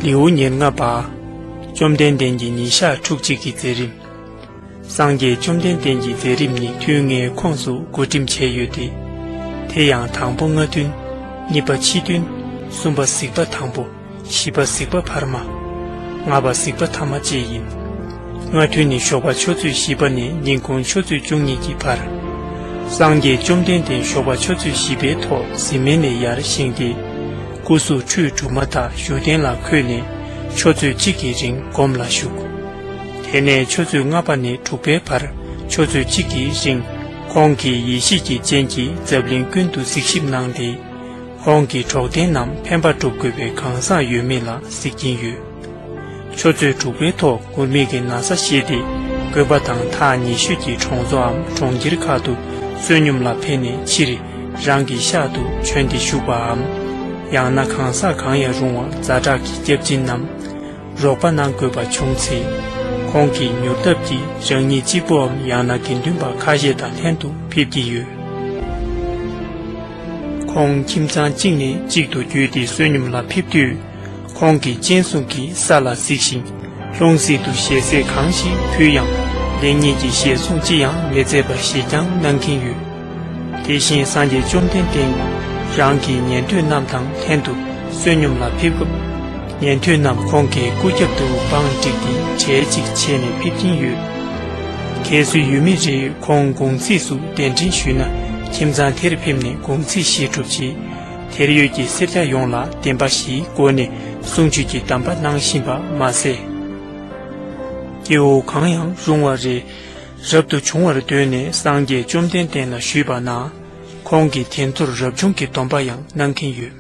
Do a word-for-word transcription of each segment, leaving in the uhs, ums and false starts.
ལེའུ་ཉེར་ལྔ་པ། བཅོམ་ལྡན་འདས་ཀྱི་ཉིན་ཞག་ཕྲུགས་གཅིག་གི་མཛད་རིམ། སངས་རྒྱས་བཅོམ་ལྡན་འདས་ཀྱི་མཛད་རིམ་ནི་ཐུན་ལྔའི་ཁོངས་སུ་བགོ་འགྲེམས་བྱས་ཡོད་དེ། དེ་ཡང་དང་པོ་སྔ་ཐུན། གཉིས་པ་ཕྱི་ཐུན། གསུམ་པ་གཟིགས་པ་དང་པོ། བཞི་པ་གཟིགས་པ་འཕར་མ། ལྔ་པ་གཟིགས་པ་ཐ་མ་བཅས་ཡིན། སྔ་ཐུན་ནི་ཞོགས་པ་ཆུ་ཚོད་བཞི་པ་ནས་ཉིན་གུང་ཆུ་ཚོད་བཅུ་གཉིས་ཀྱི་བར། སངས་རྒྱས་བཅོམ་ལྡན་འདས་ཞོགས་པ་ཆུ་ཚོད་བཞི་པའི་ཐོག་གཟིམ་མལ་ནས་ཡར་བཞེངས་ཏེ། སྐུ་གཟུགས་ཁྲུས་གྲུབ་མ་ཐག་བཞུགས་གདན་ལ་འཁོད་ནས་ཆུ་ཚོད་གཅིག་གི་རིང་སྒོམ་ལ་བཞུགས། དེ་ནས་ཆུ་ཚོད་ལྔ་པ་ནས་དྲུག་པའི་བར་ཆུ་ཚོད་གཅིག་གི་རིང་ཁོང་གིས་ཡེ་ཤེས་ཀྱི་སྤྱན་གྱིས་འཛམ་གླིང་ཀུན་ཏུ་གཟིགས་ཞིབ་གནང་སྟེ། ཁོང་གི་གྲོགས་དན་རྣམས་ཕན་པ་སྒྲུབ་དགོས་པའི་གང་ཟག་ཡོད་མེད་ལ་གཟིགས་ཀྱིན་ཡོད། ཆུ་ཚོད་དྲུག་པའི་ཐོག་མགུར་མིག་གི་ན་བཟའ་བཞེས་ཏེ་དགོན་པ་དང་ཐག་ཉེ་ཤོས་ཀྱི་གྲོང་ཚོའམ་གྲོང་ཁྱེར་ཁག་ཏུ་བསོད་སྙོམས་ལ་ཕེབས་ནས་ཕྱིར་རང་གི་ཤག་ཏུ་བྱོན་ཏེ་བཞུགས་པའམ། ཡང་ན་གང་ཟག་གང་ཡང་རུང་བ་ཛ་དྲག་གི་སྐྱབས་སྦྱིན་ནམ། རོགས་པ་གནང་དགོས་པ་བྱུང་ཚེ། ཁོང་གིས་མྱུར་སྟབས་ཀྱིས་རང་ཉིད་གཅིག་པུའམ་ཡང་ན་དགེ་འདུན་པ་ཁ་ཤས་དང་ལྷན་དུ་ཕེབས་ཀྱི་ཡོད། ཁོང་ཁྱིམ་ཚང་གཅིག་ནས་གཅིག་ཏུ་བརྒྱུད་དེ་བསོད་སྙོམས་ལ་ཕེབས་དུས། ཁོང་གིས་སྤྱན་ཟུང་གིས་ས་ལ་གཟིགས་ཤིང་། ལྷུང་བཟེད་དུ་ཞལ་ཟས་གང་ཞིག་ཕུལ་ཡང་། ལེགས་ཉེས་ཀྱི་ཞལ་གསུང་ཅི་ཡང་མི་མཛད་པར་ཞེས་ཀྱང་གནང་གིན་ཡོད། དེ་བཞིན་སངས་རྒྱས་བཅོམ་ལྡན་འདས་རང་གི་ཉན་ཐོས་རྣམས་དང་ལྷན་དུ་བསོད་སྙོམས་ལ་ཕེབས་སྐབས། ཉན་ཐོས་རྣམས་ཁོང་གི་སྐུ་རྒྱབ་ཏུ་བང་བསྒྲིགས་ཏེ་གྲལ་གཅིག་ཕྱེ་ནས་ཕེབས་ཀྱིན་ཡོད། གལ་སྲིད་ཡུལ་མི་རེས་ཁོང་དགུང་ཚིགས་སུ་གདན་འདྲེན་ཞུས་ན་ཁྱིམ་ཚང་དེར་ཕེབས་ནས་དགུང་ཚིགས་བཞེས་གྲུབ་ཅིང་། དེར་ཡོད་ཀྱི་སེར་སྐྱ་ཡོངས་ལ་བདེན་པ་བཞིའི་སྒོ་ནས་གསུང་ཆོས་ཀྱི་གདམས་པ་གནང་བཞིན་པ་མ་ཟད། སྐྱེ་བོ་གང་ཡང་རུང་བ་རེ་རབ་ཏུ་བྱུང་བར་འདོད་ནས་སངས་རྒྱས་བཅོམ་ལྡན་འདས་ལ་ཞུས་པ་ན། ཁོང་གིས་དེ་ཚོར་རབ་བྱུང་གི་སྡོམ་པ་ཡང་གནང་གིན་ཡོད།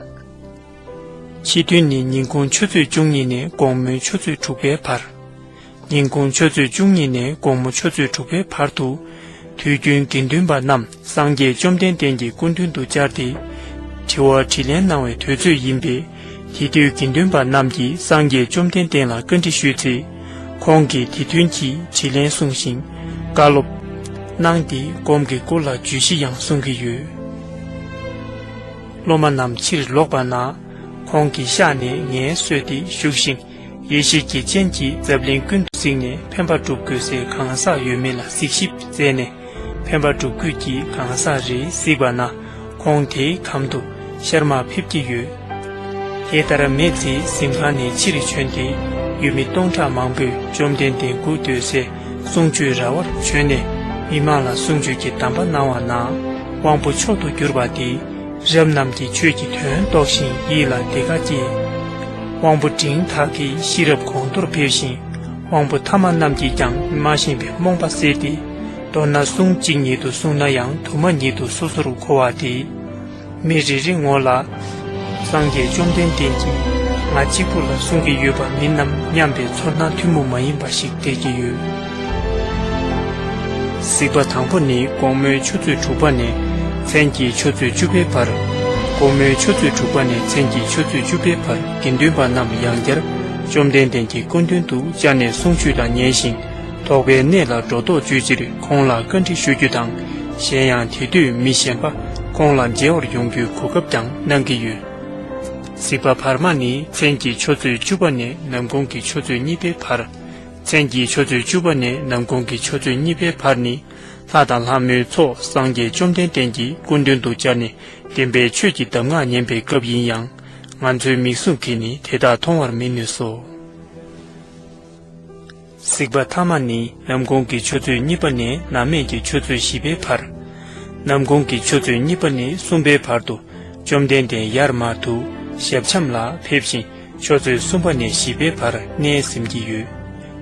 ཕྱི་ཐུན་ནི་ཉིན་གུང་ཆུ་ཚོད་བཅུ་གཉིས་ནས་དགོང་མོའི་ཆུ་ཚོད་དྲུག་པའི་བར། ཉིན་གུང་ཆུ་ཚོད་བཅུ་གཉིས་ནས་དགོང་མོ་ཆུ་ཚོད་དྲུག་པའི་བར་དུ། དུས་རྒྱུན་དགེ་འདུན་པ་རྣམས་སངས་རྒྱས་བཅོམ་ལྡན་འདས་ཀྱི་སྐུ་མདུན་དུ་བཅར་ཏེ། དྲི་བ་དྲིས་ལན་གནང་བའི་དུས་ཚོད་ཡིན་པས། དེ་དུས་དགེ་འདུན་པ་རྣམས་ཀྱིས་སངས་རྒྱས་བཅོམ་ལྡན་འདས་ལ་བཀའ་འདྲི་ཞུས་ཚེ། ཁོང་གིས་དེ་མཐུན་གྱིས་དྲིས་ལན་གསུངས་ཤིང་། བཀའ་སློབ་གནང་སྟེ་སྒོམ་གྱི་སྐོར་ལ་བརྗོད་གཞི་ཡང་གསུང་གི་ཡོད། སློབ་མ་རྣམས་ཕྱིར་ལོག་པ་ན། ཁོང་གི་ཤག་ནས་ངལ་གསོས་ཏེ་བཞུགས་ཤིང་། ཡེ་ཤེས་ཀྱི་སྤྱན་གྱིས་འཛམ་གླིང་ཀུན་ཏུ་གཟིགས་ནས་ཕན་པ་སྒྲུབ་དགོས་སའི་གང་ཟག་ཡོད་མེད་ལ་གཟིགས་ཞིབ་མཛད་ནས། ཕན་པ་སྒྲུབ་དགོས་ཀྱི་གང་ཟག་རེ་གཟིགས་པ་ན། ཁོང་དེའི་གམ་དུ་ཤར་མར་ཕེབས་ཀྱི་ཡོད། དེ་ལྟར་མི་ཚོས་གཟིམ་ཁང་ནས་ཕྱིར་བྱོན་ཏེ། ཡུལ་མི་སྟོང་ཕྲག་མང་པོས་བཅོམ་ལྡན་འདས་སྐུ་སྡོད་སའི་གསུང་ཆོས་ར་བར་བྱོན་ནས། མི་མང་ལ་གསུང་ཆོས་ཀྱི་གདམས་པ་གནང་བ་ན། དབང་པོ་མཆོག་ཏུ་གྱུར་པ་དེས། རབ་རྣམས་ཀྱིས་ཆོས་ཀྱི་དོན་རྟོགས་ཤིང་ཡིད་ལ་བདེ་དགའ་སྐྱེས། དབང་པོ་འབྲིང་ཐག་གིས་ཤེས་རབ་གོང་མཐོར་འཕེལ་ཞིང་། དབང་པོ་ཐ་མ་རྣམས་ཀྱིས་ཀྱང་མ་ཤེས་པའི་རྨོངས་པ་སེལ་ཏེ། མདོར་ན་གསུང་གཅིག་ཉིད་དུ་གསུངས་ན་ཡང་དུ་མ་ཉིད་དུ་སོ་སོར་གོ་བ་དེས། མི་རེ་རེའི་ངོ་ལ། སངས་རྒྱས་བཅོམ་ལྡན་འདས་ཀྱིས་ང་གཅིག་པུ་ལ་གསུང་གི་ཡོད་པ་མིན་ནམ་སྙམ་པའི་ཚོར་སྣང་ཐུན་མོང་མ་ཡིན་པ་ཞིག་སྟེར་གྱི་ཡོད། གཟིགས་པ་དང་པོ་ནི་དགོང་མོའི་ཆུ་ཚོད་དྲུག་པ་ནས་མཚན་གྱི་ཆུ་ཚོད་བཅུ་པའི་བར། དགོང་མོའི་ཆུ་ཚོད་དྲུག་པ་ནས་མཚན་གྱི་ཆུ་ཚོད་བཅུ་པའི་བར་དགེ་འདུན་པ་རྣམས་ཡང་བསྐྱར་བཅོམ་ལྡན་འདས་ཀྱི་སྐུ་མདུན་དུ་བཅར་ནས་གསུང་ཆོས་དང་ཉན་ཞིང་། དོགས་པའི་གནས་ལ་སྒྲོ་འདོགས་གཅོད་ཕྱིར་ཁོང་ལ་བཀའ་འདྲི་ཞུ་རྒྱུ་དང་། གཞན་ཡང་དེ་དུས་མི་གཞན་པ་ཁོང་ལ་མཇལ་བར་ཡོང་རྒྱུའི་གོ་སྐབས་ཀྱང་གནང་གི་ཡོད། གཟིགས་པ་བར་མ་ནི་མཚན་གྱི་ཆུ་ཚོད་བཅུ་པ་ནས་ནམ་གུང་གི་ཆུ་ཚོད་གཉིས་པའི་བར། མཚན་གྱི་ཆུ་ཚོད་བཅུ་པ་ནས་ནམ་གུང་གི་ཆུ་ཚོད་གཉིས་པའི་བར་ནི། ལྷ་དང་ལྷ་མོའི་ཚོགས་སངས་རྒྱས་བཅོམ་ལྡན་འདས་ཀྱི་སྐུ་མདུན་དུ་བཅར་ནས་བདེན་པའི་ཆོས་ཀྱི་གདམས་ངག་ཉན་པའི་སྐབས་ཡིན་ཡང་། ང་ཚོའི་མིག་ཟུང་གིས་ནི་དེ་དག་མཐོང་བར་མི་ནུས་སོ། གཟིགས་པ་ཐ་མ་ནི་ནམ་གུང་གི་ཆུ་ཚོད་གཉིས་པ་ནས་ནམ་སྨད་ཀྱི་ཆུ་ཚོད་བཞི་པའི་བར། ནམ་གུང་གི་ཆུ་ཚོད་གཉིས་པ་ནས་གསུམ་པའི་བར་དུ་བཅོམ་ལྡན་འདས་ཡར་མར་དུ་ཞབས་འཆམ་ལ་ཕེབས་ཤིང་། ཆུ་ཚོད་གསུམ་པ་ནས་བཞི་པའི་བར་གནས་གཟིམ་གྱི་ཡོད།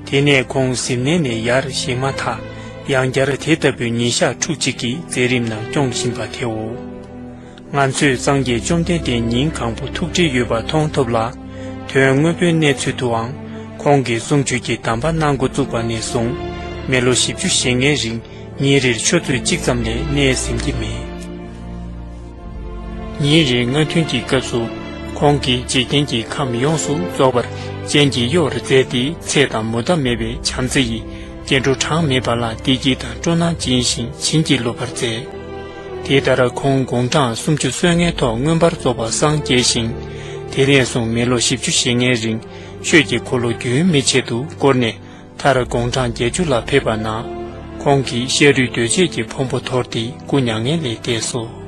དེ་ནས་ཁོང་གཟིམ་གནས་ནས་ཡར་བཞེངས་མ་ཐག་ཡང་བསྐྱར་དེ་ལྟ་བུའི་ཉིན་ཞག་ཕྲུགས་གཅིག་གི་མཛད་རིམ་ནང་སྐྱོང་བཞིན་པ་དེའོ། ང་ཚོས་སངས་རྒྱས་བཅོམ་ལྡན་འདས་ཉིན་གང་པོ་ཐུགས་བྲེལ་ཡོད་པ་མཐོང་ཐུབ་ལ། དོན་དངོས་པོའི་གནས་ཚུལ་དུའང་ཁོང་གིས་གསུང་ཆོས་ཀྱི་གདམས་པ་གནང་འགོ་བཙུགས་པ་ནས་བཟུང་མི་ལོ་བཞི་བཅུ་ཞེ་ལྔའི་རིང་ཉིན་རེར་ཆུ་ཚོད་གཅིག་ཙམ་ལས་གནས་ཟིན་གྱི་མེད། ཉིན་རེའི་སྔ་ཐུན་གྱི་སྐབས་སུ་ཁོང་གིས་འཇིག་རྟེན་གྱི་ཁམས་ཡོངས་སུ་རྫོགས་པར་སྤྱན་གྱིས་གཡོ་བར་མཛད་དེ་ཚེ་དང་མུ་མཐའ་མེད་པའི་བྱམས་བརྩེ་ཡིས་སྐྱེ་འགྲོ་གྲངས་མེད་པ་ལ་བདེ་སྐྱིད་དང་སྤྲོ་སྣང་སྦྱིན་ཞིང་བྱིན་གྱིས་རློབ་པར་མཛད། དེ་ལྟར་ཁོང་དགུང་གྲངས་སུམ་ཅུ་སོ་ལྔའི་ཐོག་མངོན་པར་རྫོགས་པར་སངས་རྒྱས་ཤིང་། དེ་ནས་བཟུང་མི་ལོ་བཞི་བཅུ་ཞེ་ལྔའི་རིང་ ཆོས་ཀྱི་འཁོར་ལོ་རྒྱུན་མི་ཆད་དུ་བསྐོར་ནས་མཐར་དགུང་གྲངས་བརྒྱད་ཅུ་ལ་ཕེབས་པ་ན། ཁོང་གིས་ཤ་རུས་གདོས་བཅས་ཀྱི་ཕུང་པོ་དོར་ཏེ་སྐུ་མྱ་ངན་ལས་འདས་སོ།